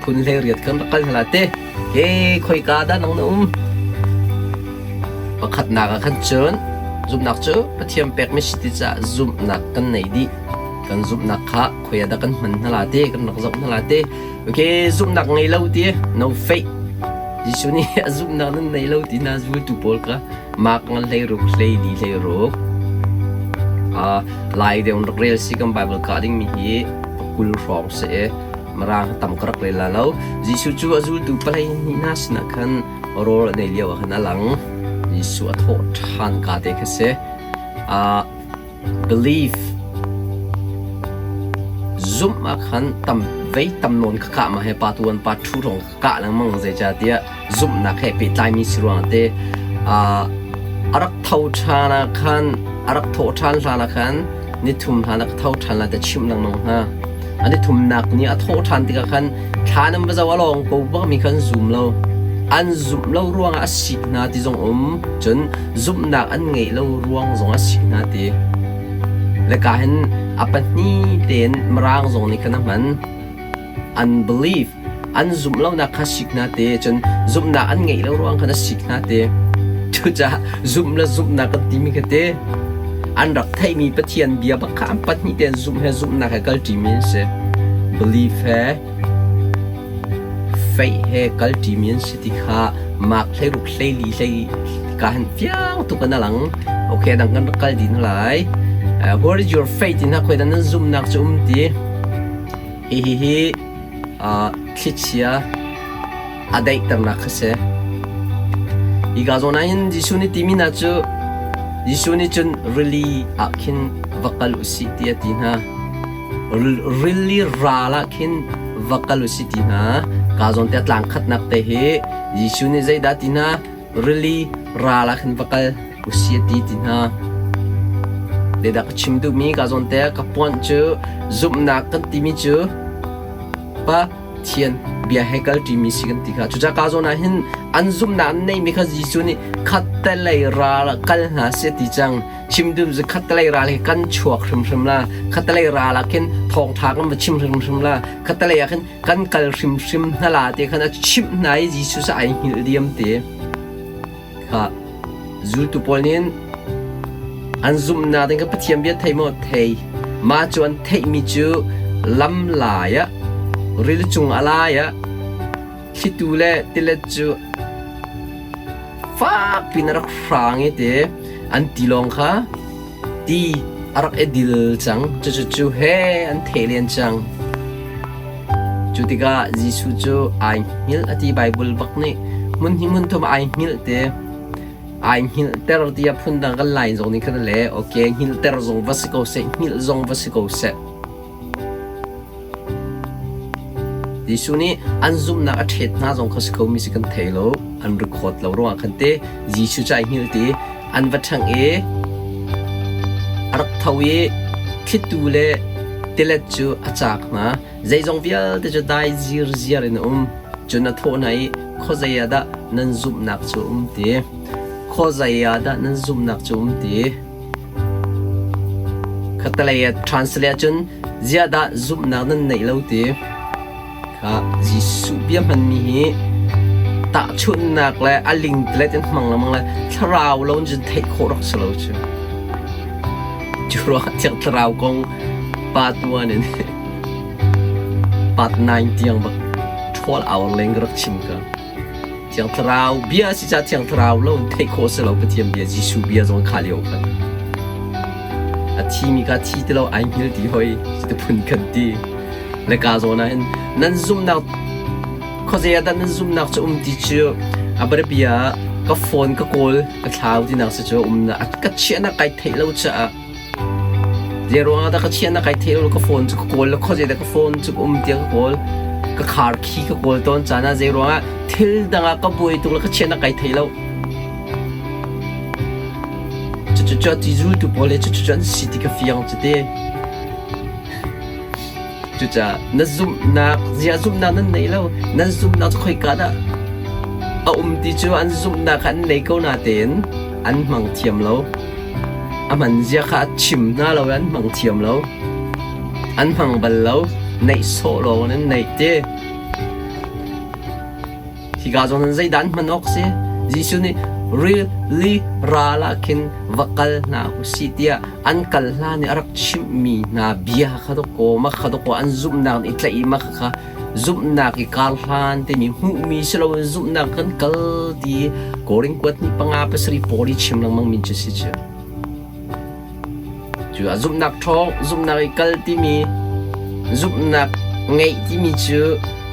Phun 18 kan rak kal hna la te. Ke khoika dah nang na um? Pakhatnak ah khan cun zumhnak cu Pathian pekmi si ti caah zumhnak kan nei dih. Kan zumhnak kha khoi ah dah kan hman hna la te, kan rak zoh hna la te. Okay, zumhnak ngei lo ti, no faith. Jesuh nih a zumhnak nan nei lo ti na zultu pawl kha Mark ngan 16 hlei li 16. Lai deuh rak rel si kan Bible ka dingmi hi 20 hrawng si i Mirang tam ka rak rel la lo. Jesuh cu a zultu palei hnih hna sinah khan rawl an ei lio ah khan a lang. Jesuh a thawh ṭhan ka te kha si. Belief zumh ah khan tam vei tam nawn ka kah ma he pa tuan pa ṭhu rong ka kah lengmang zeicahtiah zumhnak he pehtlaimi si ruangah te a rak tho ṭhan ah khan a rak thawh ṭhan hlan ah khan nithum hlan ah ka tho ṭhan lai ti chimh lengmang hna. A nithumnak ni a thawh ṭhan tikah khan thla nan va zoh a lawng ko bakmi kha an zum lo. An zumh lo ruangah a sik hna ti zong um, cun zumhnak an ngeih lo ruang zong a sik hna ti. Le ka hin a pahnih tein Mirang zong nih khan a hman. Unbelief an zumh lonak kha sik hna te cun zumhnak an ngeih lo ruang khan a sik hna te cucaah zumh le zumhnak kan timi kha te an rak theihmi Pathian bia bak kha an pahnih tein zumh he zumhnak he kalṭimi an si belief he faith he kalṭimi an si ti kha mark 16 hleili hlei ka han fiang tuk in a lang okay dang kan rak kal din lai uh, where is your faith in ha khoi dan nan zumhnak cu um ti Hihi thlichia a daihternak kha si. Hika zawn ah hin Jesuh nih timi hna cu Jesuh nih cun rili ah khin va kal u sih ti a ti hna. Rili ral ah khin va kal u sih ti hna. Ka zawn te tlang khatnak te hi Jesuh nih zeidah ti hna? Rili ral ah khin va kal usi a ti ti hna. Zeidah ka chim duhmi ka zawn te ka puanh cu zumhnak kan timi cu Pathian bia he kal ṭimi si kan ti kha. Cucaah ka zawn ah hin an zumhnak an neihmi kha Jesuh nih khattelei ral ah kal hna seh ti cang. Chim dum cu khattelei ral hi kan chuak hrimhrim la. Khattelei ral ah khin thawngṭha kan va chim hrimhrim la. Khattelei ah khin kan kal hrimhrim hna la ti khan a chimh hna i Jesuh cu ai hngilh diam te. Kha zultu pawl nih an zumhnak ding kha Pathian bia thei maw? Thei. Mah cu an theihmi cu lam lai ah, rili cung a lai ah, thlitu le tilet cu fakpi in a rak hrang i ti an tilawng kha ti a rak i dil cang. Cucu cu he an theh len cang. Cu tikah Jesuh cu ai hngilh a ti Baibal bak nih hmun hi hmun thum ai hngilh te ai hngilhter tiah phundang kan lai zong nih khan le okay hngilhter zong va si ko seh hngilh zong va si ko seh Jesuh nih an zumhnak a ṭhet hna zong kha si ko mi si kan thei lo an record lo ruangah khan te Jesuh cu ai hngilh ti an va ṭhangh i a rak tho i thlitu le tilet cu a caak hna. Zeizong vialte cu dai zirziar in a um. Cun a thawh hna i, Khuazei ah dah nan zumhnak cu a um ti? Khuazei ah dah nan zumhnak cu a um ti? Khattelei ah translate ahcun ziah dah zumhnak nan neih lo ti? Kha Jesuh bia hmanmi hi tahchunhnak le a lingtelet in hmang lengmang le thlarau lo in cun theih khawh rak si lo cu. Cu ruangah Thiang Thlarau kong part 1 in part 9 tiang bak ṭhawl hour leng ka rak chim ka. Thiang Thlarau bia si ca Thiang Thlarau lo in theih khawh si lo Pathian bia Jesuh bia zong kha lio khan. A thimi kha thi ti lo ai hngil ti hoi ti phun khan ti. Le ka zawn ah hin nan zumhnak khuazei ah dah nan zumhnak cu um ti cu a biapia ka phone ka kawl ka thlau tinak si cu um na ka chiahnak kai theih lo caah zei ruangah dah ka chiahnak kai theih lo ka phone cu ka kawl le khuazei dah ka phone cu ka um tiah ka kawl ka khar khi ka kawl tawn caan ah zei ruangah thil dang ah ka buai tuk le ka chiahnak kai thei lo cucu cu ti zultu pawl he cucu an si ti ka fiang cu te Cucaah na zumhnak ziah zumhnak nan nei lo nan zumhnak cu khoika dah a um ti cu an zumhnak kha an nei ko natein an hmang thiam lo a hman zia kha a chim hna lo i an hmang thiam lo an hmang bal lo neih sawh lawng in an neih ti. Hika zawn in zeidah an hman awk si? Jesuh nih rili ral ah khin va kal hna u sih tiah an kal hlan i a rak chimhmi hna bia kha dawkaw mah kha dawkaw an zumhnak nih i tlaih i mah kha zumhnak i kar hlan timi hmuhmi si loin zumhnak kan kal ti Korin kuat ni panga pasarih pawl i chim lengmang min cu si cu. Cu ah zumhnak ṭhawng, zumhnak i kal timi, zumhnak ngeih timi cu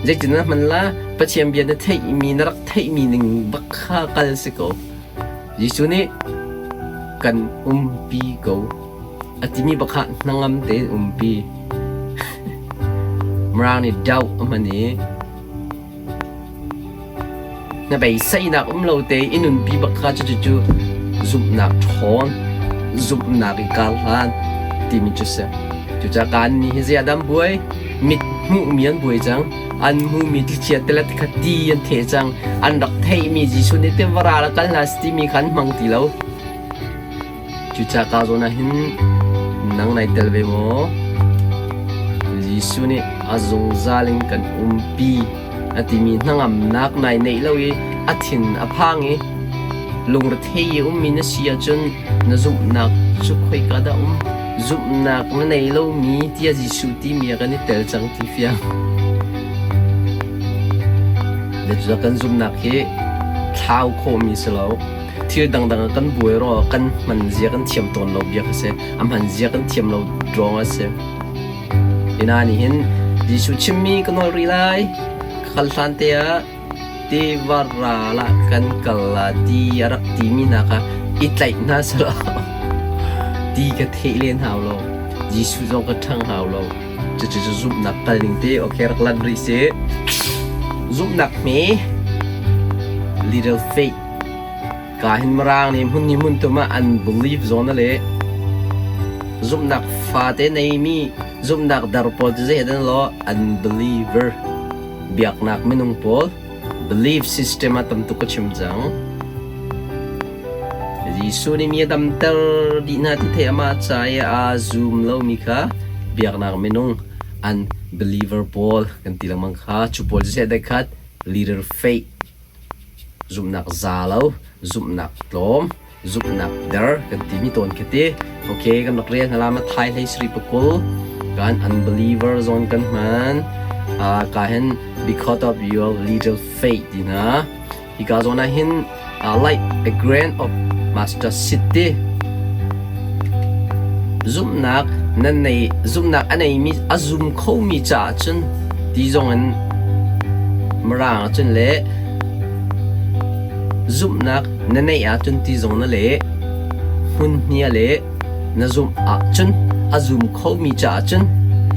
zeitin na hman la? Pathian bia na theihmi, na rak theihmi ning bak kha kal si ko. Jesuh nih kan umpi ko a timi bak kha hnangam tein umpi. Mirang nih doubt a hman i Na beiseinak um lo te i nunpi bak kha cucu zumhnak ṭhawn, zumhnak i kar hlan timi cu si. Cucaah kaan ni hi zei ah dah an buai? Mit hmuhmi an buai cang. An hmuhmi thlichia tilet kha ti an theh cang. An rak theihmi Jesuh nih tiva ral a kal hna timi kha an hmang ti lo. Cucaah ka zawn ah hin nang nai tel ve maw? Jesuh nih a zungzal in kan umpi a timi hnangamnak nai neih lo i a thin a phang i lungrethei i ummi na si ahcun na zumhnak cu khoika dah um? Zumhnak na nei lomi tiah Jesuh timi ah kan i tel cang ti fiang. Cucaah kan zumhnak hi thlau khawhmi si lo. Thil dangdang ah kan buai ruangah kan hman zia kan thiam tawn lo bia kha si. A hman zia kan thiam lo ruangah a si. Hina nih hin Jesuh chimmi ka nawl rih lai. Ka kal hlan te ah tiva ral ah kan kal la ti a rak timi hna kha i tlaih hna selaw ti ka theh len hau lo. Jesuh zong ka ṭhang hau lo. Cucu cu zumhnak kal ning te okay rak lan rih si. Zumhnak hme little faith Ka hin Mirang nih hmun ni hmun tum ah an believe zawn a leh. Zumhnak fate neimi zumhnak dar pawl cu zei dan law unbeliever biaknak minung pawl belief system ah tam tuk ka chim cang. Jesuh nih mi a damter dih hna ti thei amah ca i aa zum lomi kha biaknak minung unbeliever pawl kan ti lengmang kha cu pawl cu zei dek khat leader faith Zumhnak za lo, zumhnak tlawm, zumhnak der kan timi tawn khi ti. Okay, kan rak rel hna la ma thai hlei sri pakul kan unbeliever zone kan hman. Ka hin because of your little faith ti na. Hika zawn ah hin like a grain of mustard seed ti. Zumhnak nan nei zumhnak a neimi a zum khomi caah cun ti zong in Mirang ahcun le zumhnak na neih ahcun ti zong na leh hmun hnia le na zumh ahcun a zum khomi caah cun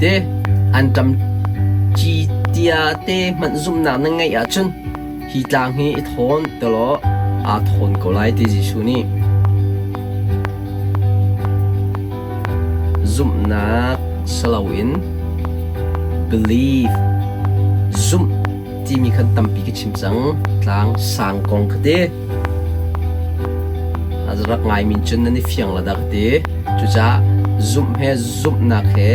te anṭam ci tia te hmanh zumhnak na ngeih ahcun Hi tlang hi i thawn tilaw aa thawn ko lai ti Jesuh nih. Zumhnak si loin believe zumh timi khan tampi ka chim cang. Tlang sang kong kha ti. A rak ngai min cun nan i fiang la dah ka ti. Cucaah zumh he zumhnak he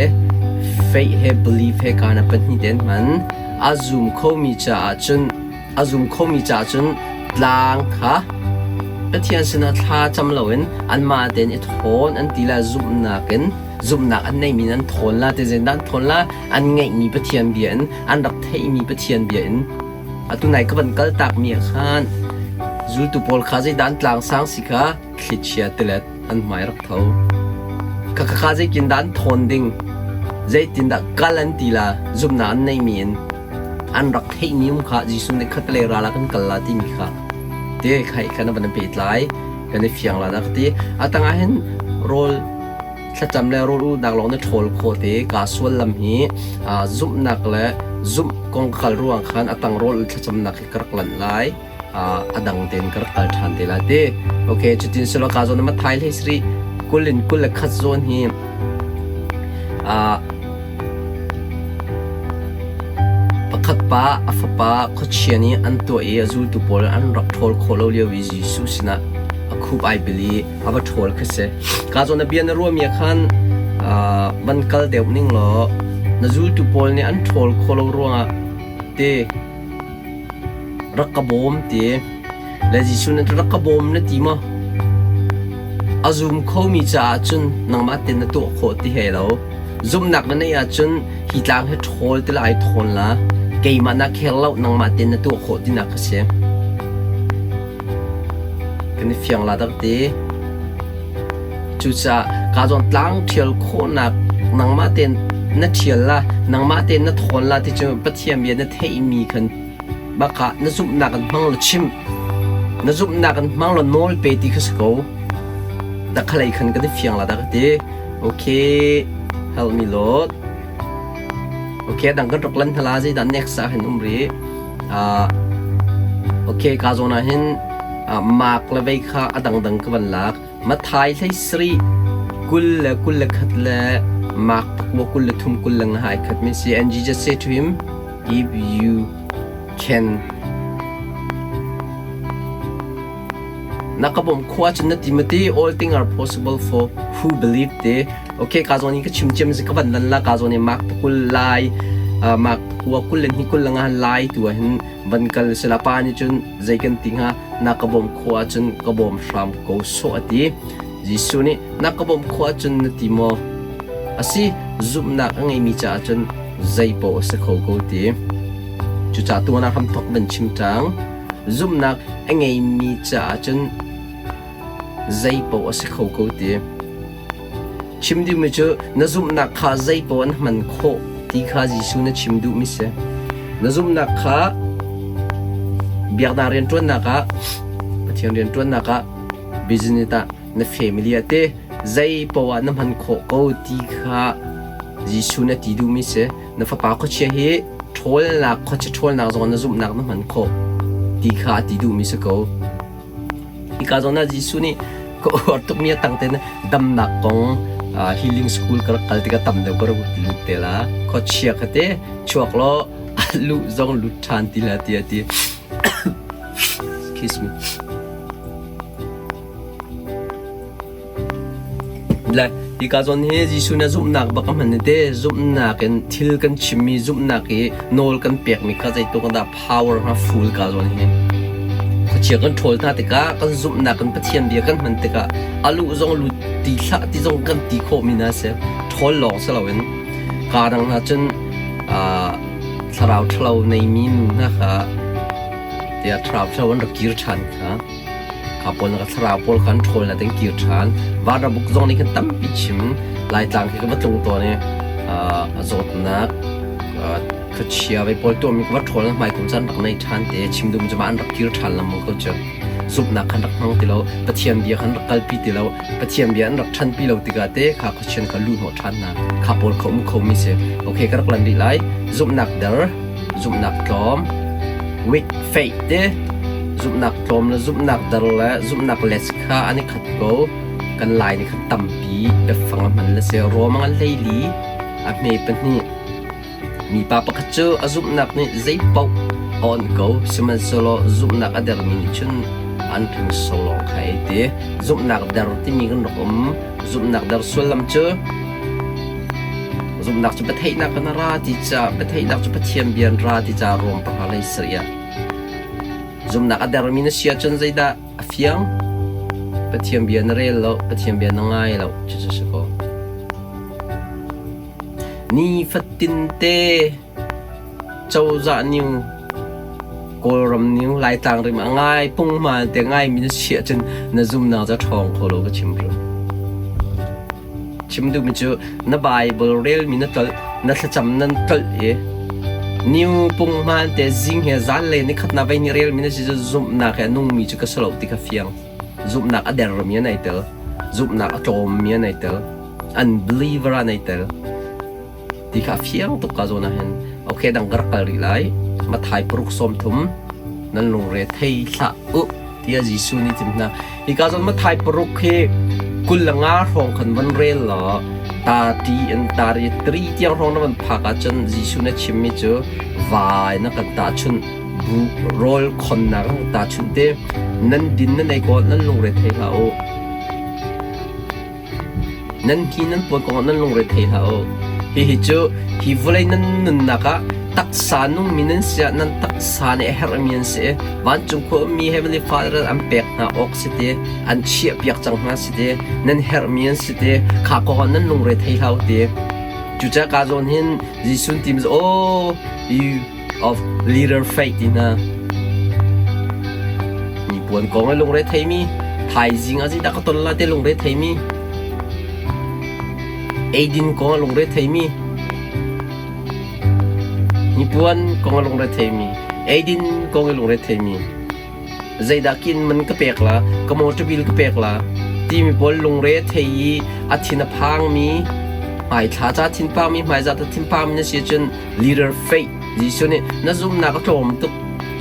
faith he believe he kana pahnih ten hman. A zum khomi caah cun a zum khomi caah cun tlang kha Pathian sinah thla cam loin anmah tein i thawn an ti la zumhnak in zumhnak an neimi in an thawn la ti zeidah an thawn la an ngeihmi Pathian bia in an rak theihmi Pathian bia in atu nai ka van kal takmi ah khan zultu pawl kha zeidah an tlang sang si kha thlichia tilet an hmai rak tho. Khakha zeitindah an thawn ding, zeitindah kal an ti la, zumhnak an neimi in an rak theihmi um kha Jesuh nih khatlei ral ah kan kal la timi kha te khai khan a van pehtlai kan i fiang la dah ka ti. A tangah hin rawl thlacam le rawl ulnak lawng na ṭhawl khawh te ka suallam hi zumhnak le zumh kong khal ruang khan a tang rawl ul thlacamnak hi ka rak lanh lai. A dang tein ka rak kal ṭhan te lai ti. Okay, cutin silo ka zawn ma thai hlei sri 20 in 21 zawn hi pakhat pa a fapa khuachia nih an tuah i a zultu pawl an rak ṭhawl khawh lo lio i Jesuh sinah a khup ai bil i a va ṭhawl khi si. Ka zawn a bia na ruahmi ah khan van kal deuh ning law na zultu pawl nih an ṭhawl khawh lo ruangah te. Rak ka bawm ti. Le Jesuh nih rak ka bawm na ti maw? A zum khomi caah cun nangmah tein na tuah khawh ti he lo. Zumhnak na neih ahcun hi tlang hi ṭhawl ti la ai thawn la. Keimah na khel lo nangmah tein na tuah khawh tinak a si. Kan i fiang la dak ti. Cucaah ka zawn tlang ṭhial khawhnak nangmah tein na ṭhial la, nangmah tein na thawn la ti cu Pathian bia na theihmi khan bakah na zumhnak in hmang law chim. Na zumhnak in hmang law nawl pe ti kha si ko. Dak khalei khan kan i fiang la dak ti. Okay, help me Lord. Okay, dang kan rak lan hna la zeidah next ah hin um rih. Okay, ka zawn ah hin mark le vei kha a dangdang ka van lak. Mathai hlei sarih 21 le mark pakua 23 25 ai khat mi si. And Jesus said to him, If you can na ka bawm khua cun na ti mati all thing are possible for who believe te okay ka zawn in ka chim chiam si ka van lan la ka zawn in mark pakul lai mark pakua kul le hnih kul le nga lai tu ah hin van kal sila pa nih cun zei kan ti hnga na ka bawm khua cun ka bawm hram ko sawh a ti Jesuh nih na ka bawm khua cun na ti maw asi zumhnak a ngeimi caah cun zei paoh a si kho ko ti cucaah tuan ah hramthok van chim ṭang zumhnak a ngeimi caah cun zei paoh a si kho ko ti Chim duhmi cu na zumhnak kha zeipaoh an hman khawh ti kha Jesuh na chim duhmi si. Na zumhnak kha biaknak rianṭuannak ah, Pathian rianṭuannak ah, business ah, na family ah te zeipaoh ah na hman khawh ko ti kha Jesuh na ti duhmi si. Na fapa khuachia hi ṭhawlnak, khuachia ṭhawlnak zong na zumhnak na hman khawh ti kha a ti duhmi si ko. Hika zawn ah Jesuh nih ka uar tukmi a tang tein damnak kong healing school ka rak kal tikah tam deuh ka rak lut te la. Khuachia kha te chuak law a luh zong lut ṭhan ti la ti a ti. Excuse me. Le hika zawn hi Jesuh nih a zumhnak bak a hman i te zumhnak in thil kan chimmi zumhnak i nawl kan pekmi kha zeitluk in dah power hnga full ka zawn hi. Khuachia kan ṭhawl hna tikah kan zumhnak in Pathian bia kan hman tikah a luh zong lut ti hlah ti zong kan ti khawhmi hna si. Ṭhawl lawng si loin kaa dang hna cun thlarau ṭhalo neimi nu hna kha tiah thlarau ṭhalo an rak kir ṭhan kha. Kha pawl na thlarau pawl kha an ṭhawl na ten kir ṭhan. Vanrabuk zong nih khan tampi chim. Laitlang khi ka va tlung tawn i a zawtnak khuachia vei pawl tuahmi ka va ṭhawl na hmai kum caan rak nei ṭhan te chim dum cu an rak kir ṭhan lengmang ko cu. Zumhnak khan rak hmang ti lo, Pathian bia khan rak kalpi ti lo, Pathian bia an rak ṭhanpi lo tikah te kha khuachian kha luh hnawh ṭhan hna. Kha pawl kha um khomi si. Okay, ka rak lan rih lai. Zumhnak der, zumhnak tlawm, weak faith te zumhnak tlawm le zumhnak dar le zumhnak les kha an i khat ko. Kan Lai nih khan tampi biafang a hman le si. Rom a ngan hleili, a hme pahnih. Mipa pakhat cu a zumhnak nih zeipaoh a onh ko, sihmanhsehlaw zumhnak a dermi nih cun an hringso lawng kha ei ti. Zumhnak der timi kan rak um. Zumhnak der sullam cu zumhnak cu biatheihnak in a ra ti ca biatheihnak cu Pathian bia in ra ti ca Rom pahra lei sarih ah zumhnak a dermi na si ahcun zeidah a fiang? Pathian bia na rel lo, Pathian bia na ngai lo, cucu si ko. Nifatin te cozah new Kawlram new Laitlang rim a ngai punghman te ngaimi na si ahcun na zumnak cu a ṭhawng kho lo ka chim ru. Chim duhmi cu na Bible relmi na tlolh, na thlacam nan tlolh i new punghman te zing he zanlei nikhat na vei ni relmi na si cu zumhnak he a nungmi cu ka si lo ti kha fiang. Zumhnak a dermi an ai tel. Zumhnak a tlawmmi an ai tel. Unbeliever an ai tel. Ti kha a fiang tuk ka zawn ah hin. Okay, dang ka rak kal rih lai. Mathai paruk sawm thum nan lungre thei hlah u tiah Jesuh nih tim hna. Hika zawn Mathai paruk hi 25 hrawng khan van rel law ta ti in tari tri tiang hrawng na van phak ahcun Jesuh na chimmi cu vai na kan tahchunh bu rawl khonnak na kan tahchunh te nan din nan ei ko nan lungre thei hlah u. Nan hi nan puan kongah nan lungre thei hlah u. Hihi cu hi vawlei nan nunnak ah Taksa nungmi nan si ah nan taksa nih a herhmi an si i vancung khua ummi Heavenly Father an pek hna awk si ti, an chiahpiak cang hna si ti, nan herhmi an si ti, kha kong ah nan lungre thei hlah u ti. Cucaah ka zawn hin Jesuh ti mi oh you of leader faith ti hna. Mipuan kong i lungre theimi, thaizing ah zeidah ka ton la ti lungre theimi, eidin kong ah lungre theimi, Hnipuan kong a lungre theimi, eidin kong i lungre theimi, zeidah kin man ka pek la, ka motor bill ka pek la, timi pawl lungre thei i a thin a phangmi, hmaithla ca thinphangmi, hmaizah ta thinphangmi na si ahcun leader faith Jesuh nih na zumhnak a tlawm tuk,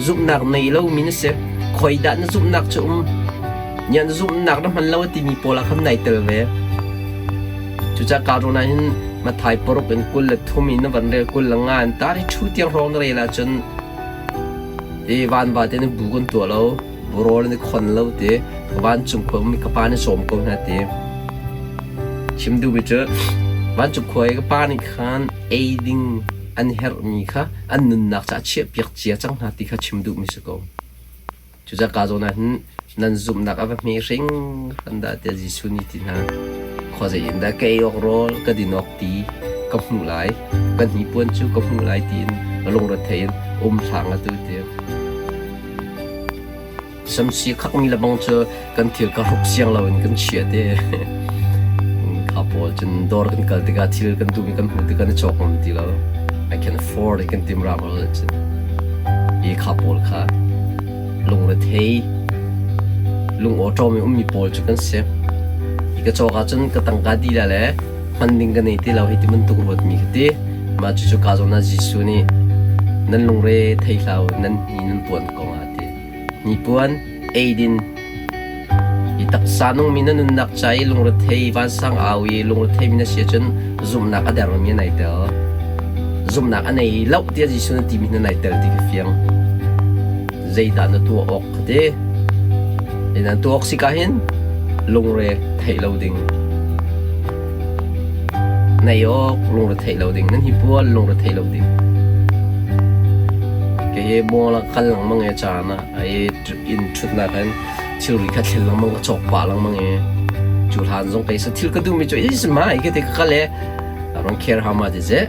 zumhnak nei lomi na si, khuaidah na zumhnak cu um, nia na zumhnak na hman lo a timi pawl ah khan nai tel ve. Cucaah kaa rawn ah hin Matthai paruk in 23 in na van rel 25 in tari ṭhu tiang hrawng na rel ahcun ti vanva te nih bu kan tuah lo, rawl an i khon lo ti vancung khua ummi ka pa nih sawm ko hna ti. Chim duhmi cu vancung khua i ka pa nih khan ei ding an herhmi kha an nunnak caah chiahpiak cia cang hna ti kha chim duhmi si ko. Cucaah kaa zawn ah hin nan zumhnak a va hme hringhran dah tiah Jesuh nih ti hna. Khuazei in dah ka ei awk rawl, ka din awk ti ka hmuh lai, ka hnipuan cu ka hmuh lai tiin lungrethei in um hlah ngat u ti. Samsi khakmi lebang cu kan thil ka hruk siang loin kan chia te. Kha pawl cun dawr kan kal tikah thil kan duhmi kan hmuh tikah na cawk ngam ti lo. I can afford it kan tim ram lo cun. I kha pawl kha lungrethei lung awṭawm i ummi pawl cu kan si. Hi ka cawk ahcun ka tangka dih la le hman ding ka nei ti lo hi ti bantuk ruatmi ka ti. Mah cucu ka zawn ah Jesuh nih nan lungre thei hlah u, nan hni nan puan kong ah a ti. Hnipuan, eidin, i taksa nungmi na nunnak ca i lungrethei vansang au i lungretheimi na si ahcun zumhnak a dermi na nei tel. Zumhnak a nei lo tiah Jesuh na timi na nei tel ti ka fiang. Zeidah na tuah awk ka ti? Na tuah awk si ka hin lungre theih lo ding. Nei awk lungre theih lo ding. Nan hi pual lungre theih lo ding. Kei hi mall ah kal lengmang e caan ah ai inn ṭhutnak in thilri kha thlen lengmang ka cawk pah lengmang i cu hlan zong kei sa thil ka duhmi cu is mai ka ti ka kal i I don't care how much is it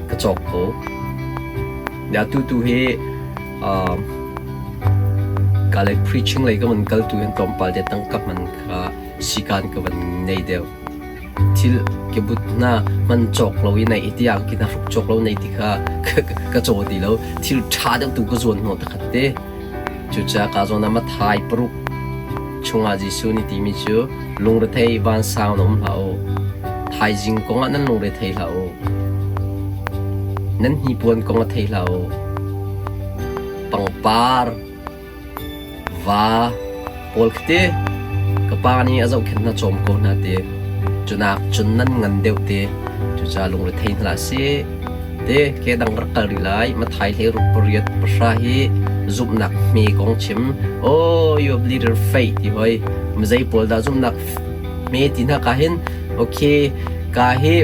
ka cawk ko. Ya tu tu hi ka lei preaching lei ka van kal tu hin tlawmpal te tangka hman kha sikan ka van nei deuh. Thil kebut hna hman cawk lo i nei ti ang kina hruk cawk lo nei ti kha ka caw ti lo. Thil ṭha deuh tu ka zuan hnawh takhat te. Cucaah ka zawn ah Matthai paruk chungah Jesuh nih timi cu lungrethei vansang na um hlah u. Thaizing kongah nan lungrethei hlah u. Nan hnipuan kong ah thei hlah u. Pangpar Va pawl khi ti ka pa nih a zohkhenh hna cawm ko hna ti cunak cun nan ngan deuh ti cucaah lungrethei hna hlah sih ti ke dang rak kal rih lai Matthai hlei ruk pariat pahra hi zumhnak hme kong chim oh you have little faith ti hoi mizei pawl dah zumhnak hme ti hna ka hin okay ka hi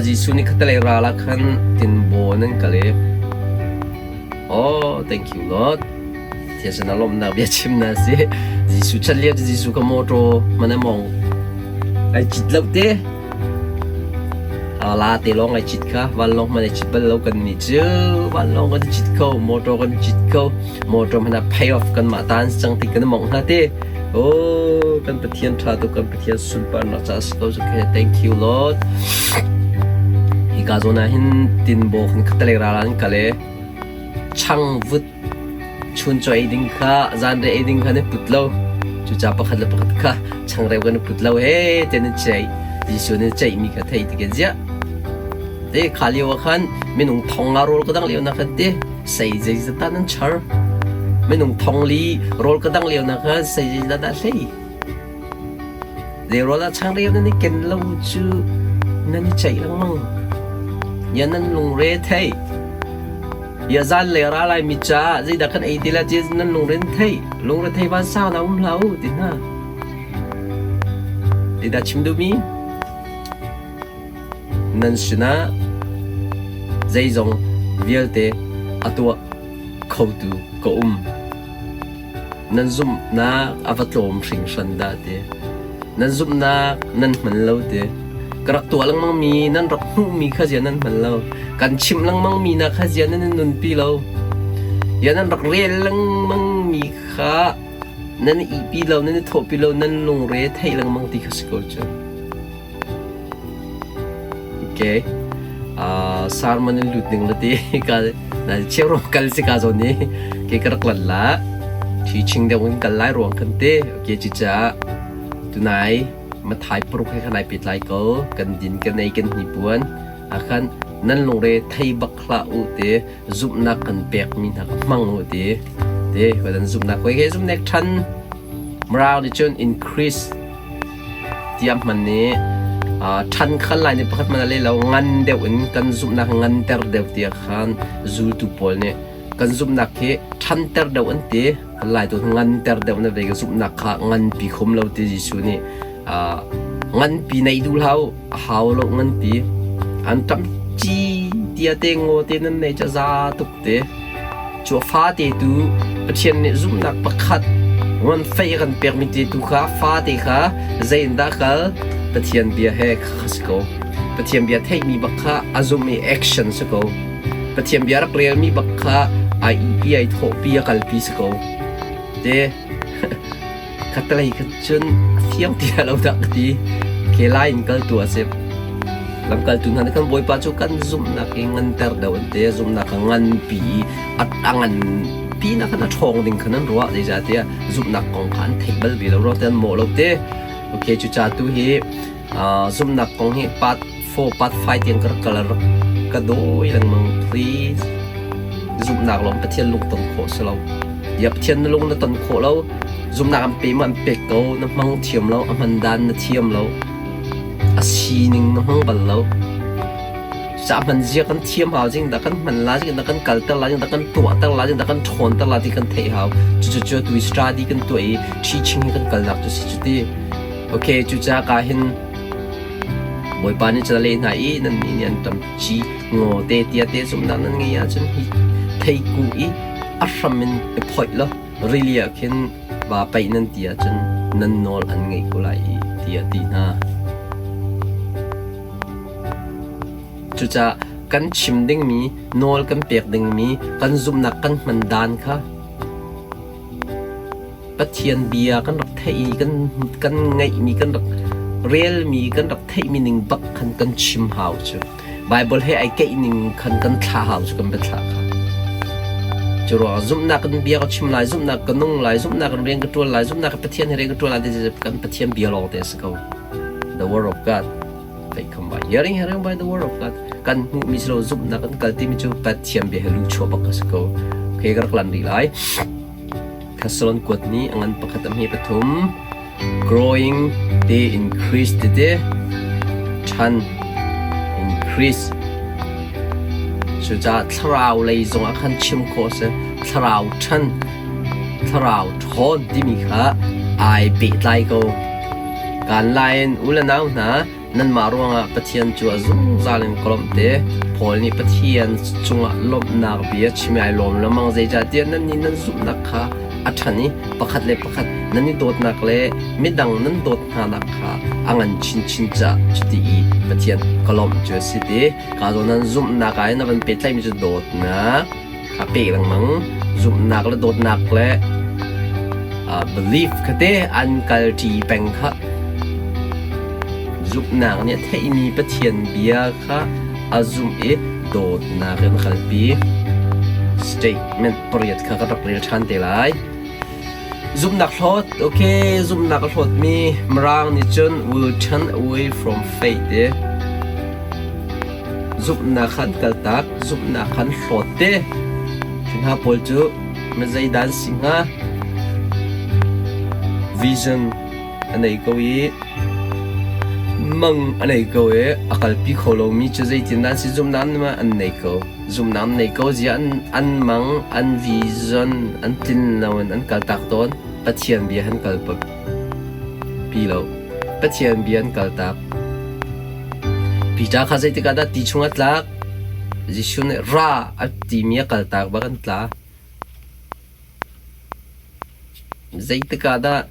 Jesuh nih khatalei ral ah khan tinbaw nan kal i Oh, thank you Lord. Thiasan a lawmhnak bia chim na si. Jesuh chan lio cu Jesuh ka motor man a mong. Ai cit lo te. La te lawng ai cit kha. Vanlawng man ai cit bal lo kan ni cu. Vanlawng kan cit ko, motor kan cit ko. Motor man a pay off kan mah tan cang ti kan mong hna te. Oh, kan Pathian tha tu kan Pathian sunparnak ca si ko cu thank you Lord. Hika zawn ah hin tinbaw kan khatalei ral an kal i changvut chuncaw ei ding kha zanriah ei ding kha an i put lo. Cucaah pakhat le pakhat kha changreu kan i put lo he tiah an ceih. Jesuh nih ceihmi kha thei ti kan ziah. Te kha lio ah khan minung thong nga rawl ka dang lio na khan te sei zeizat dah nan char. Minung thong li rawl ka dang lio na khan sei zeizat dah hlei. Zeirawl ah changreu nan i ken lo cu nan i ceih lengmang. Ya nan lungre thei. Ya zan le ra lai mi caah zeidah kan ei ti la ti nan lungre thei. Lungre thei van sau na um hlah u ti hna. Zeidah chim duhmi? Nan sinah Zeizong vialte a tuah khotu ka um. Nan zumhnak a va tlawm hringhran dah ti. Nan zumhnak nan hman lo ti. Ka rak tuah lengmangmi nan rak hmuhmi kha zia nan hman lo. Kan chimh lengmangmi hna kha zia nan in nunpi lo. Ya nan rak rel lengmangmi kha nan i ihpi lo, nan i thawhpi lo, nan lungre theih lengmang ti kha si ko cu. Okay. Sermon in lut ning la ti ka na cheu kal si ka zawn ni ke ka rak lan la teaching deuh in kal lai ruang kan te okay ci cha tunai mathai puruk he khan ai pet lai ko kan din kan ei kan hni puan akhan nan lungre thei bak hlah u te zumhnak kan pek mi hna ka hmang u te te dan zumhnak koi ke zumnek than mrau ni chun increase tiah hman nih ṭhan khal lai nih pakhat hmanh a le lo ngan deuh in kan zumhnak nganter deuh tiah khan zultu pawl nih kan zumhnak hi ṭhanter deuh an ti kan lai tu nganter deuh na ve ka zumhnak kha nganpi khom lo ti Jesuh nih nganpi nei duh hlah u a hau lo nganpi an ṭam ci tia te ngaw te nan nei ca za tuk te Cu a fate tu Pathian nih zumhnak pakhat ngan fei a kan pekmi te tu kha fate kha zei in dah kal Pathian bia he kha si ko. Pathian bia theihmi bak kha a zumh i action si ko. Pathian bia rak relmi bak kha ai ihpi ai thawhpi a kalpi si ko. Te Khatlei kha cun a fiang ti lo dah ka ti. Ke lai in kal tu a si. Lamkaltu hna nih khan Bawipa cu kan zumhnak i nganter deuh an ti. Zumhnak a nganpi i a ngan pi nak khan a ṭhawng ding khan an ruah. Zeicahtiah zumhnak kong kha an theih bal ve lo ruang te an mawh lo te. Okay, cucaah tu hi Zumhnak kong hi part 4, part 5 tiang ka rak kal rak ka dawi lengmang please. Zumhnak lawng Pathian lung ton khawh si lo. Ya Pathian na lung na ton khawh lo. Zumhnak an pe ma an pek ko, na hmang thiam lo, a hman dan na thiam lo. A sining na hmang bal lo. Cucaah hman zia kan thiam hau jing dah kan hman la jing dah kan kalter la jing dah kan tuahter la jing dah kan ṭhawnter la ti kan theih hau. Cucu cu tu study kan tuah i teaching hi kan kalnak cu si cu ti. Okay, cucaah ka hin Bawipa nih cun a leh hna i nannih nih an ṭam ci ngaw te tia te zumhnak nan ngei ahcun hi theikung i a hram in i phoih law rili ah khin vaa paih nan ti ahcun nan nawl an ngaih ko lai i tiah a ti hna. Cucaah kan chim dingmi, nawl kan pek dingmi, kan zumhnak kan hman dan kha Pathian bia kan rak theih i kan ngeihmi kan rak relmi kan rak theihmi ning bak khan kan chim hau cu. Bible he ai keih ning khan kan thlah hau cu kan biathlah kha. Cu ruangah zumhnak kan bia ka chim lai, zumhnak ka nung lai, zumhnak kan rian ka ṭuan lai, zumhnak ka Pathian he rian ka ṭuan lai ti kan Pathian bia lawng te a si ko. The word of God. They come by hearing, hearing by the word of God. Kan hmuhmi si lo zumhnak kan kal timi cu Pathian bia he lu chuah bak a si ko. Okay, ka rak lan rih lai. Thessalon kuat nih a ngan pakhat a hme pathum. Growing te increase tete ṭhan increase. Cucaah thlarau lei zongah khan chim khawh a si. Thlarau ṭhan, thlarau ṭhawn timi kha ai pehtlai ko. Kaan lai in u le nau hna, nanmah ruangah Pathian cu a zungzal in ka lawmh te. Paul nih Pathian cungah lawmhnak bia chim i ai lawm lengmang zeicahtiah nannih nan zumhnak kha a ṭhan i pakhat le pakhat nan i dawtnak le midang nan dawt hnanak kha a ngan chinchin caah cuti i Pathian ka lawmh cu a si ti. Ka zawn nan zumhnak ah hin a van pehtlaihmi cu dawtnak, a pek lengmang zumhnak le dawtnak le belief kha te an kalṭi peng kha zumhnak nih a theihmi Pathian bia kha a zumh i dawtnak in a kalpi statement pariat kha ka rak rel ṭhan te lai zumhnak hlawt okay zumhnak a hlawtmi Mirang nih cun will turn away from faith ti Zumhnak kha an kaltak, zumhnak kha an hlawt te. Cu hna pawl cu na zeidah an si hnga? Vision a nei ko i mang a nei ko i a kalpi kho lomi cu zeitindah an si? Zumhnak an nei ko. Zumhnak an nei ko zia an, an mang, an vision an tlin loin an kaltak tawn. Pathian bia han kal pi lo. Pathian bia an kaltak. Peter kha zeitik ah dah ti chung a tlak? Jesuh nih ra a timi a kaltak bak an tla. Zeitik ah dah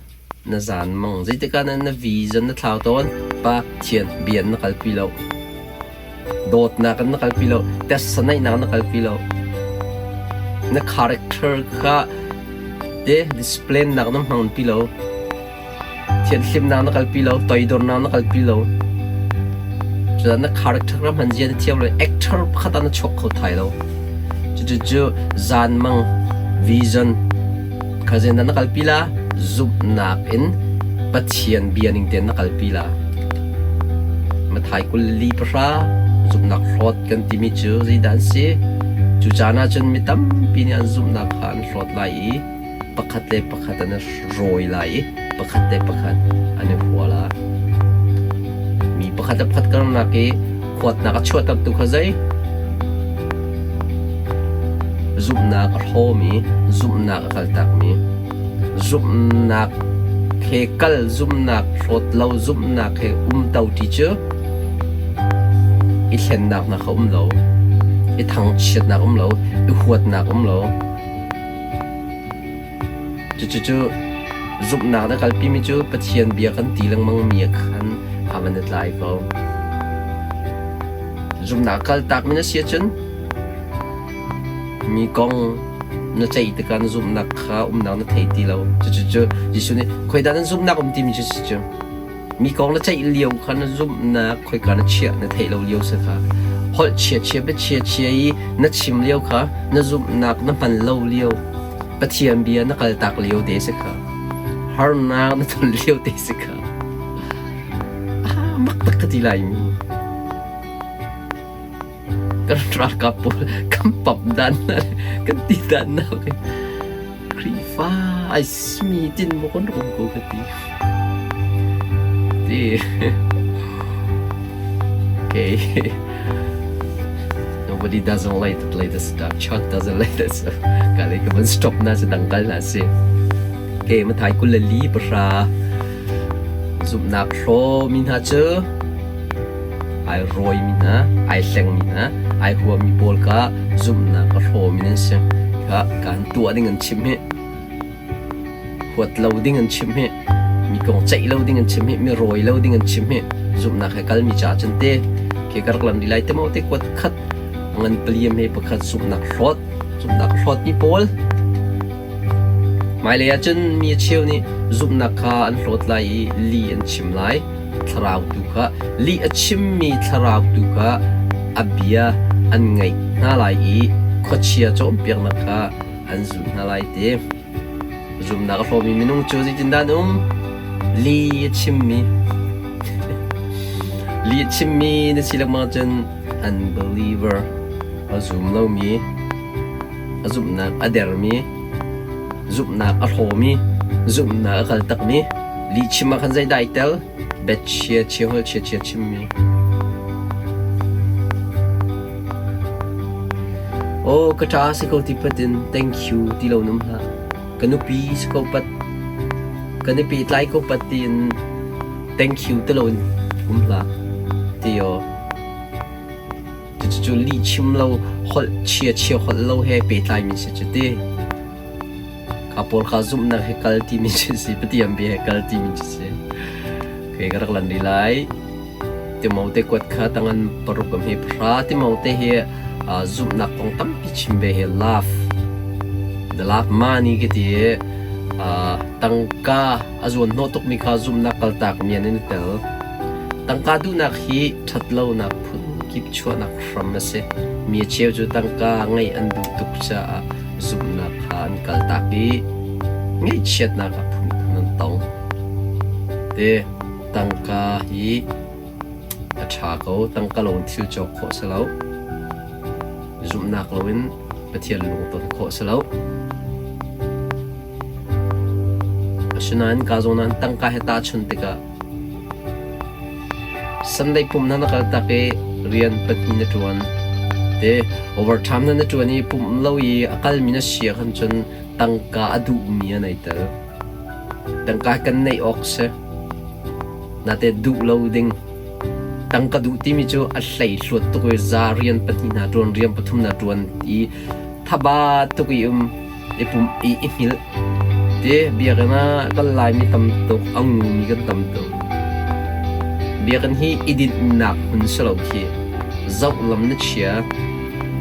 na zanmang? Zeitik ah dah na vision na thlau tawn? Pathian bia na kalpi lo. Dawtnak in na kalpi lo. Tessa neihnak na kalpi lo. Na character kha te discipline nak na hmang pi lo. Thianhlimnak na kalpi lo, toidornak na kalpi lo. Cucaah na character na hman zia na thiam lo, actor pakhat ah na chuak kho thai lo. Cucu zanmang vision kha zeidah na kalpi la? Zumhnak in Pathian bia ning tein na kalpi la. Mathai 24 zumhnak hlawt kan timi cu zeidah an si? Cu caan ah cun mi tampi nih an zumhnak kha an hlawt lai i pakhat le pakhat an i rawi lai i pakhat le pakhat an i hua lai. Mi pakhat le pakhat karnak i huatnak a chuahtertu kha zei? Zumhnak a hlawmi, zumhnak a kaltakmi, zumhnak he kal, zumhnak hlawt lo, zumhnak he umto ti cu i thlennak hna kha um lo, i thangchiatnak um lo, i huatnak um lo. Cucu zumhnak na kalpimi cu Pathian bia kan ti lengmangmi ah khan a van i tlai ko. Zumhnak kaltakmi na si ahcun mi kong na ceih tikah na zumhnak kha umnak na thei ti lo. Cucu Jesuh nih khoidah nan zumhnak um timi cu si cu. Mi kong na ceih lio kha na zumhnak khoika na chiah na theih lo lio si kha. Holh chia chia bia chia chia i na chim lio kha na zumhnak na hman lo lio Pathian bia na kaltak lio te si kha. Harnak na ton lio te si kha. Ah, mak tak ka ti lai mi. Kan ralkap pawl kan pamh dan hna le kan ti dan hna Khrihfa ai simi tin maw kan rak um ko ka ti. Ti. Okay. Nobody doesn't like to play this stuff. Chuck doesn't like this. Ka le ka van stop na si dangkal na si. Okay, mathai kul le li pahra zumhnak hlaw mi hna cu ai rawimi hna, ai hlengmi hna, ai huami pawl kha zumhnak a hrawmi nan si. Kha kaan tuah ding an chimh hi. Huat lo ding an chimh hi. Mi kong ceih lo ding an chimh hi. Mi rawi lo ding an chimh hi. Zumhnak he kalmi caah cun te khi ka rak lam di lai te maw te kuat khat ngan paliam he pakhat zumhnak hlawt zumhnak hlawt mi pawl Hmailei ah cun mi a cheu nih zumhnak kha an hlawt lai i lih an chim lai. Thlarau tu kha lih a chimmi thlarau tu kha a bia an ngaih hna lai i khuachia cawnpiaknak kha an zulh hna lai ti. Zumhnak a hlawmi minung cu zeitindah an um? Lih a chimmi lih a chimmi na si lengmang cun unbeliever a zum lomi a zumhnak a dermi, zumhnak a hlawmi, zumhnak a kaltakmi, lihchim ah khan zeidah ai tel? Biachia chia holh chia chia chimmi. Oh, ka ṭa si ko ti pat in thank you ti lo num hlah. Ka nupi si ko pat, kan i pehtlai ko pat tiin thank you ti lo in um hlah. Ti aw. Cucu lihchim lo, holh chia chia holh lo he pehtlaimi si cu ti. Kha pawl kha zumhnak he kal timi cu si, Pathian bia he kal timi cu si. Okay, ka rak lan rih lai. Timote kuat kha tangan paruk am hi pahra. Timote hi zumhnak kong tampi chim ve hi love. The love money ka ti i tangka a zuan hnawh tukmi kha zumhnak kaltak mi an i tel. Tangka duhnak hi ṭhatlonak phunkip chuahnak hram a si. Mi a cheu cu tangka ngeih an duh tuk caah zumhnak kha an kaltak i ngaihchiatnak a phunphun an tong. Te tangka hi a ṭha ko. Tangka lo in thil cawk khawh a si lo. Zumhnak loin Pathian lungton khawh a si lo. Asinain ka zawn ah tangka he tahchunh tikah Sunday pumh na na kal tak i rian pahnih na ṭuan. Te overtime na na ṭuan i pumh lo i a kalmi na si ahkhan cun tangka a duhmi an ei tel. Tangka kan neih awk si. Nate duh lo ding. Tangka duh timi cu a hleihluat tuk i za rian pahnih hna ṭuan, rian pathum hna ṭuan i thaba tuk i um i pum i i hngilh. Ti biakinn ah kan Laimi tam tuk, a ngumi kan tam tuk. Biakinn hi i dinhnak hmun si lo khi. Zoh lam na chia.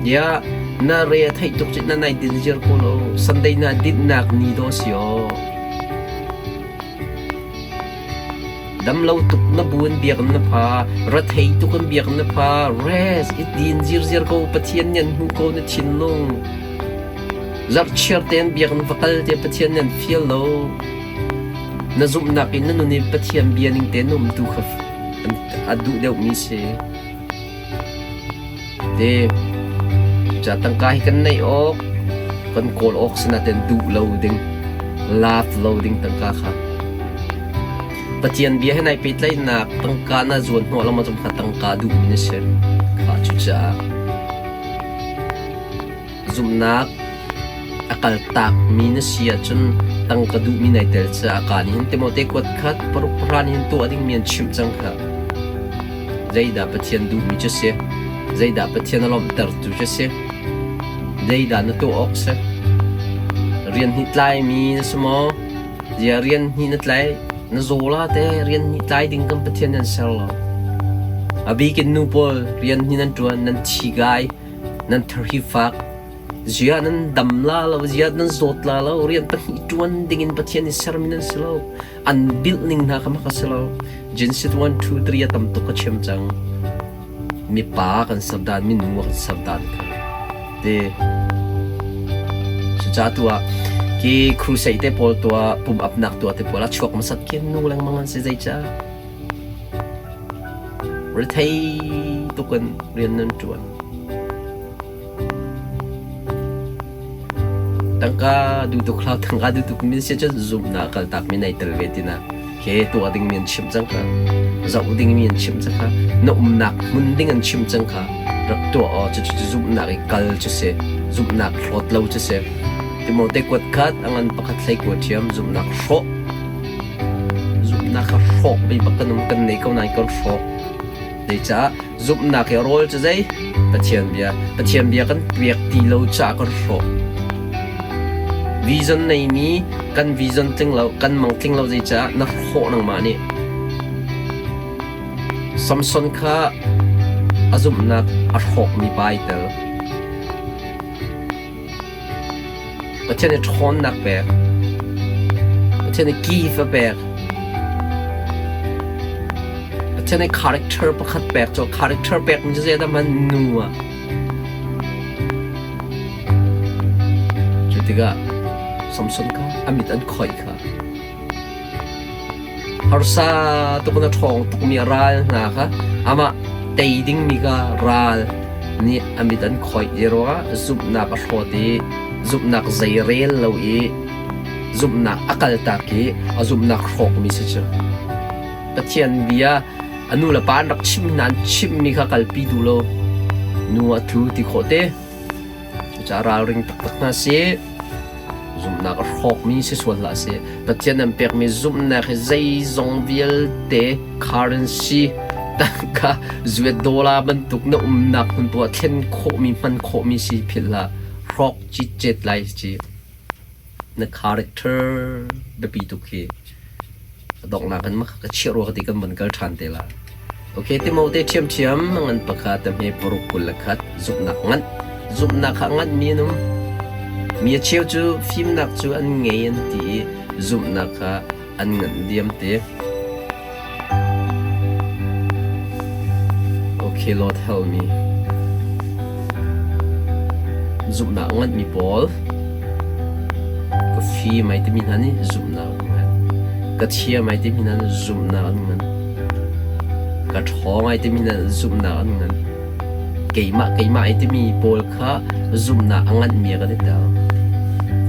Ya na re a theih tuk cun na nai din ziar ko lo. Sunday na dinhnak ni dawh si aw. Damlo tuk na bu in biakinn na pha, rethei tuk in biakinn na pha, rest i din zirziar ko, Pathian nih an hmuh ko na thinlung. Zarhchiar tein biakinn va kal te Pathian nih an fial lo. Na zumhnak in na nun i Pathian bia ning tein na um tu kha a duh deuhmi si. Te cucaah tangka hi kan neih awk, kan kawl awk si nain duh lo ding, laat lo ding tangka kha. Pathian bia he nai pehtlaihnak tangka na zuan hnawh lengmang cu kha tangka duhmi na si. Kha cucaah Zumhnak a kaltakmi na si ahcun tangka duhmi nai tel caah kaa nih hin Timote kuat khat paruk pahra nih hin tuah dingmi an chimh cang kha. Zeidah Pathian duhmi cu si? Zeidah Pathian a lawmhtertu cu si? Zeidah na tuah awk si? Rian hnih tlaimi na si maw? Ziah rian hnih na tlai? Na zaw la te rian hnih tlai ding kan Pathian nan ser lo. A bik in nu pawl rian hnih nan ṭuan, nan thi gai. Nan thar hi fak. Ziah nan dam la lo, ziah nan zawt la lo, rian pahnih ṭuan dingin Pathian nih sermi nan si lo. An bilh ning hna kha mak a si lo. Genesis 1, 2, 3 a tam tuk ka chim cang. Mipa kan ser dan, minu kan ser dan kha. Te cucaah tu ah ki crusade te pawl tuah, pum apnak tuah te pawl ah chuak hmasat khi nu lengmang an si zeicah? Rethei tuk in rian nan ṭuan. Tangka duh tuk hlah, tangka duh tuk min si cun zumhnak kaltak mi nei tel ve tinak he tuah ding mi an chimh cang kha, zoh ding mi an chimh cang kha, na umnak hmun ding an chimh cang kha rak tuah aw cucu zumhnak i kal cu si, zumhnak hlawt lo cu si. Timote kuat khat a ngan pakhat hlei kua ṭhiam zumhnak hrawh Zumhnak kha hrawk ve bak kan um kan nei ko nain kan hrawk. Zeicah zumhnak hi rawl cu zei? Pathian bia. Pathian bia kan pek ti lo caah kan hrawk. Vision neimi kan vision tling lo, kan mang tling lo zeicah na hrawh nangmah nih. Samson kha a zumhnak a hrawkmi pa ai tel. Pathian nih ṭhawnnak pek. Pathian nih gift a pek. Pathian nih character pakhat pek cu character pek mi cu zeidah hmanh nu ah. Cu tikah Samson kha a mit an khoih kha. Harsa tuk in a ṭhawng tukmi a ral hna kha amah tei dingmi kha ral nih a mit an khoih i ruangah zumhnak a hlawt i zumhnak zeirel lo i zumhnak a kaltak i a zumhnak hrawkmi si cu. Pathian bia a nu le pa an rak chimh hna an chimhmi kha kalpi duh lo. Nu a tlu ti khawh te. Cucaah ralring taktak hna sih. Zumhnak a hrawkmi si sual hlah seh. Pathian an pekmi zumhnak hi zeizong vialte currency tangka zuet dollar bantuk na umnak hmun poah thlen khawhmi hman khawhmi si philh hlah. Hrawk citcet lai ci. Na character biapi tuk hi. A donghnak in mah ka chiah rua ka ti kan von kal ṭhan te la. Okay, Timote ṭhiamṭhiam ngan pakhat te hme paruk 21 zumhnak ngan. Zumhnak kha ngan mi an um. Mi a cheu cu fimnak cu an ngei an ti i zumhnak kha an nganh diam te. Okay, Lord help me. Zumhnak nganh mi pawl ka fim ai timi hna nih zumhnak an ngan. Ka thiam ai timi hna nih zumhnak an ngan. Ka ṭhawng ai timi hna nih zumhnak an ngan. Keimah keimah ai timi pawl kha zumhnak a nganmi ah kan i tel.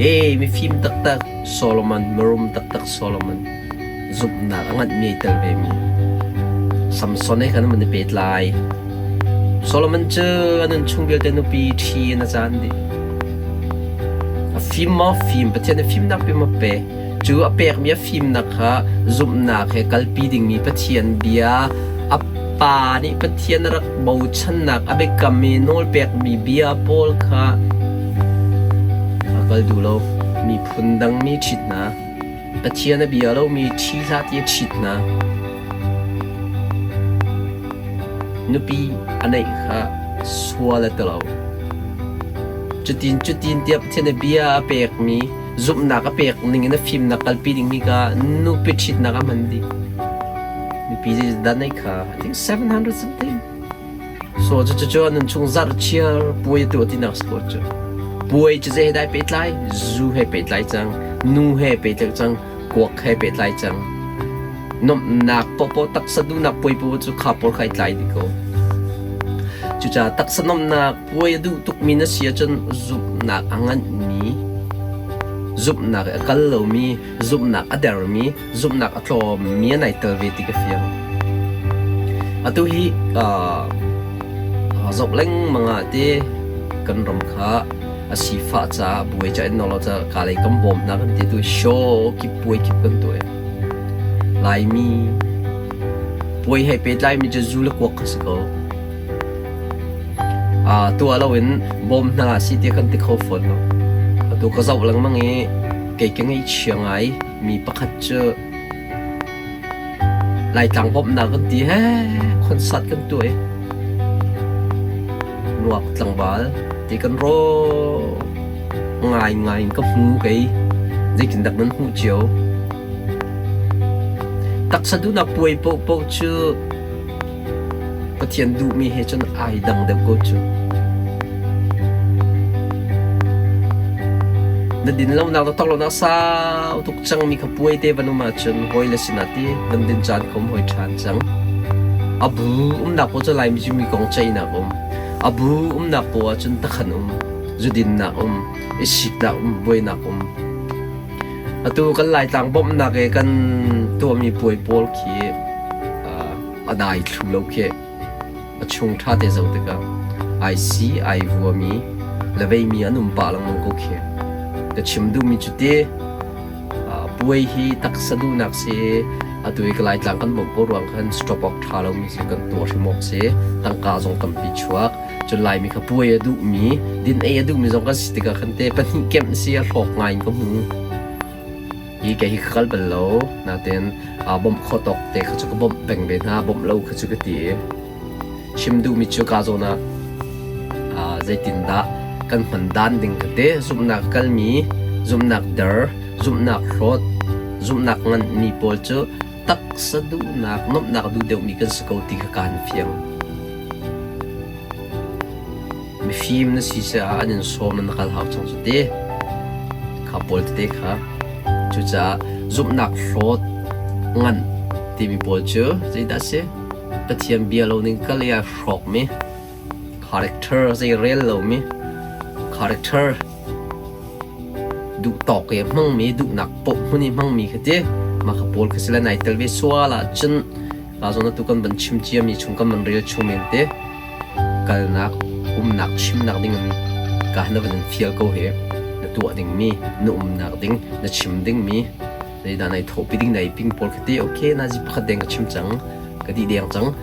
Hey, mifim taktak Solomon, mirum taktak Solomon, zumhnak a nganhmi ai tel vemi. Samson he khan an i pehtlai. Solomon cu a nunchung vialte nupi ṭhi in a caan dih. A fim maw? Fim. Pathian nih fimnak pe maw pe. Cu a pekmi a fimnak kha zumhnak he kalpi dingmi Pathian bia a pa nih Pathian a rak bochannak a biakam i nawlpekmi bia pawl kha a kal duh lo. Miphun dangmi ṭhit hna, Pathian a bia lomi ṭhi hlah ti a ṭhit hna. Nupi a neih kha sual a ti lo. Cutin cutin tiah Pathian a bia a pekmi zumhnak a pek ning in a fimnak kalpi dingmi kha nupi ṭhitnak a hman dih. Nupi dan ei kha I think 700 something. So cu cu nun chung zarh chiar puai tu tinak si ko cu. Puai cu zei he dai pehtlai? Zu he pehtlai cang, nu he pehtlai cang, kuak he pehtlai cang. Nomhnak popo taksa duhnak puai popo cu kha pawl kha i tlai dih ko. Cucaah taksa nomhnak puai a duh tukmi na si ahcun zumhnak a nganhmi, zumhnak i a kal lomi, zumhnak a dermi, zumhnak a tlawmmi an ai tel ve ti ka fiang. Atu hi zoh lengmang ah ti kan ram kha a sifah caah buai ca in lo ca ka lei kan bawm hna kan ti tu show kip puai kip kan tuah. Laimi puai he pehtlai mi cu zu le kuak kha si ko. Tuah loin bawm hna hlah si tiah kan ti kho fawn lo. Atu ka zoh lengmang i kei ka ngaihchia ngai mi pakhat cu Laitlang bawmhnak kan ti he concert kan tuah i nuak tlangval ti kan raw ngai ngai in ka hmu kei zeitindah nan hmuh cio. Taksa duhnak puai paohpaoh cu Pathian duhmi he cun ai dang deuh ko cu. Na din lonak na tok lonak sau tuk cangmi kha puai te van um ahcun hawi le sinah ti van din caan kha um hoi ṭhan cang. A bu umnak paoh cu Laimi cu mi kong ceihnak um. A bu umnak paoh ahcun takhan um, zudinnak um, i siknak um, buainak um. Atu kan Laitlang bawmhnak i kan tuahmi puai pawl khi a dai thlu lo khi a chung ṭha te zoh tikah ai si ai vuami le veimi an um pah lengmang ko khi. Ka chim duhmi cu ti puai hi taksa duhnak si atu i ka Laitlang kan bawmh ko ruang khan stop awk ṭha lomi si kan tuah hrim awk si tangka zong tampi chuak. Cun Laimi kha puai a duhmi din ei a duhmi zong kan si tikah khan te pahnih kemh si a hlawk ngai in ka hmu. Hi kei hi ka kal bal lo. Nain bawmh khawh tawk te kha cu ka bawmh peng ve hna. Bawmh lo kha cu ka ti. Chim duhmi cu ka zawn ah zeitindah kan hman dan ding ka ti. Zumhnak kalmi, zumhnak der, zumhnak hlawt, zumhnak nganhmi pawl cu taksa duhnak, nuamhnak duh deuhmi kan si ko ti kha kaan fiang. Mifim na si caah an in sawm na kal hau cang cu ti. Kha pawl tete kha. Cucaah zumhnak hlawt nganh timi pawl cu zeidah a si? Pathian bia lo ning kal i ai hrawkmi, character zei rel lomi, character duh tawk i a hmangmi, duhnak paoh hmun i hmangmi kha ti. Mah kha pawl kha si le nai tel ve sual ahcun ka zawn atu kan van chim ciami chung kan van rel chung men te. Kalnak, umnak, chimnak ding in ka na van in fial ko hi. Na tuah dingmi, na umnak ding, na chim dingmi, zeidah nai thawhpi ding, nai ping pawl kha ti okay nazi pakhat deng ka chim cang, ka dih deng cang.